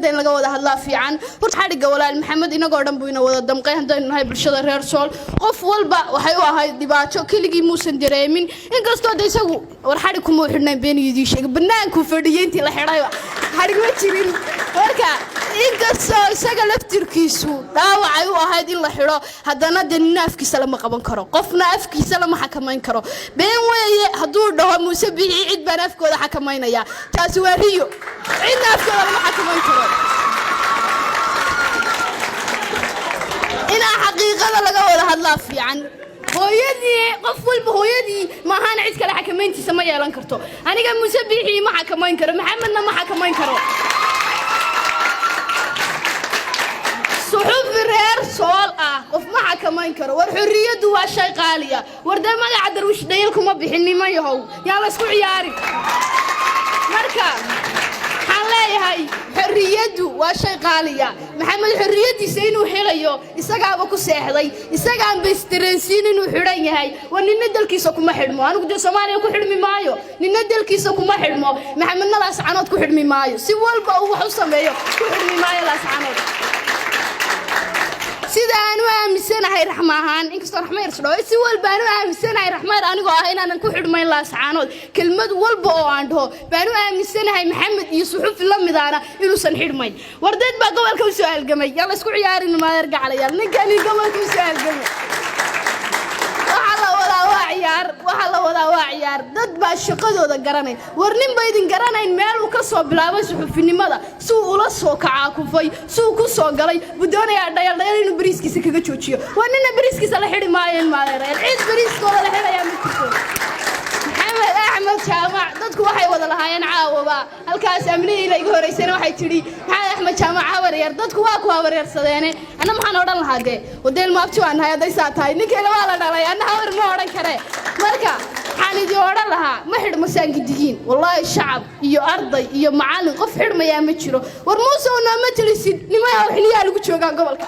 Kelmadda in laga wada hadlaa fiican. Horta xadhigga walaal Maxamed inagoo dhan buu ina wada damqay. Haddaynu nahay bulshada reer Sool, qof walba waxay u ahayd dhibaato, keligii muusan dareemin. Inkastoo de isagu war xadhig kuma u xidhnayn, been idii sheegay, bannaankuu fadhiyey intii la xidhayba, xadhig ma jirin. Marka inkastoo isaga laftirkiisu dhaawacay u ahayd in la xidho, haddana dee nina afkiisa lama qaban karo, qofna afkiisa lama xakamayn karo. Been weeye hadduu dhaho Muuse Bixi cid baan afkooda xakamaynaya, taasi waa riyo. Cidna afkooda lama xakamayn karo. Inaa xaqiiqada laga wada hadlaa fiican. Hooyadii, qof walba hooyadii maahaana, cid kale xakamayntiisa ma yeelan karto. Aniga Muuse Biixii ma xakamayn karo, Maxamedna ma xakamayn karo. Suxufi reer Sool ah qof ma xakamayn karo. War xorriyaddu waa shay qaaliya. War dee magaca Darwiish Dhayal kuma bixin, niman yahow, yaan la isku ciyaarin. Marka waxaan leeyahay, xorriyaddu waa shay qaaliya. Maxamed xorriyaddiisa inuu helayo isagaaba ku seexday, isagaanba isdareensiin inuu xidhan yahay. War nina dalkiisa kuma xidhmo. Anigu dee Soomaaliya ku xidhmi maayo, nina dalkiisa kuma xidhmo. Maxamedna Laascanood ku xidhmi maayo. Si walba uu wax u sameeyo, ku xidhmi maayo Laascanood. Sida aan u aaminsanahay Raxma ahaan, inkastoo Raxma yar isdhaho, si walba aan u aaminsanahay Raxmayar anigoo ah inaanan ku xidhmayn Laascaanood, kelmad walba oo aan dhaho baan u aaminsanahay Maxamed iyo suxufi la midaana inuusan xidhmayn. War dad baa gobolka u soo halgamay, yaa la isku ciyaarin, maadeer gacalayaal. Ninkani gobolka u soo halgamay, waxaa la wadaa waa ciyaar, waxaa la wadaa waa ciyaar. Dad baa shaqadooda garanay. War nin ba idin garanayn meel uu ka soo bilaabay suxufinimada, si uu ula soo kacaakufay, si uu ku soo galay buu doonayaa dhayal dhayal inuu bariiskiisa kaga joojiyo. War nina bariiskiisa la xidhi maayo, in maadeerayaal. Cid bariiskooda la xidhayaa ma jirto. Maxamed Axmed Jaamac, dadku waxay wada lahaayeen caawaba halkaas amnihiila iga horeysana waxay tidhi Maxamed Axmed Jaamac habaryar, dadku waa ku habaryarsadeene. Anna maxaan odhan lahaa? Dee wadeel maabti waan nahay. Hadday saa tahay, ninkayna waa la dhalay, anna habar ma odhan kare. Marka waxaan idin odhan lahaa, ma xidhmo saangidigiin. Wallaahi shacab iyo arday iyo macallin qof xidhmayaa ma jiro. War Muuse, unaama telisid. Nimaha xiniyaha lagu joogaa gobolka.